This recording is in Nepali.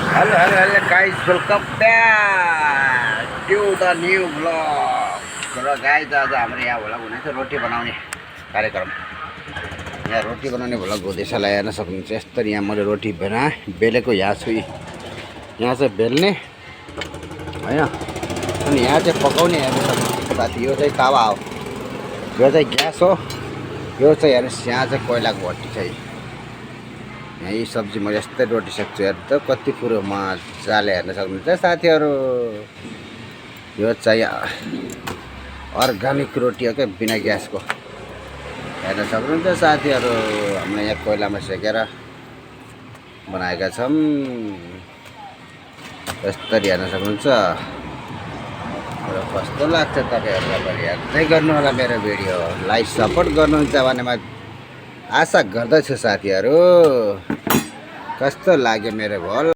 Hello guys, welcome back to the new vlog. चलो गाइस आज हाम्रो यहाँ भ्लग हुनेछ रोटी बनाउने कार्यक्रम। यहाँ रोटी बनाउने भ्लग हुँदैछ ल हेर्न सक्नुहुन्छ। यसरी यहाँ मैले रोटी बेलेको यहाँ छु। यहाँ चाहिँ बेल्ने हैन अनि यहाँ चाहिँ पकाउने हेर्न सक्नुहुन्छ साथी। यो चाहिँ तावा हो, यो चाहिँ ग्यास हो, यो चाहिँ हेर्नुस् यहाँ चाहिँ कोइलाको भट्टी छ। यहाँ यी सब्जी मैले यस्तै रोटी सक्छु हेर्नु त कति कुरो मजाले हेर्न सक्नुहुन्छ साथीहरू। यो चाहिँ अर्ग्यानिक रोटी हो क्या, बिना ग्यासको हेर्न सक्नुहुन्छ साथीहरू। हामीले यहाँ कोइलामा सेकेर बनाएका छौँ। यस्तरी हेर्न सक्नुहुन्छ। कस्तो लाग्छ तपाईँहरूलाई पनि हेर्दै गर्नु होला मेरो भिडियो। लाइक सपोर्ट गर्नुहुन्छ भने म आशा गर्दछु साथीहरू। कस्तो लाग्यो मेरो भल।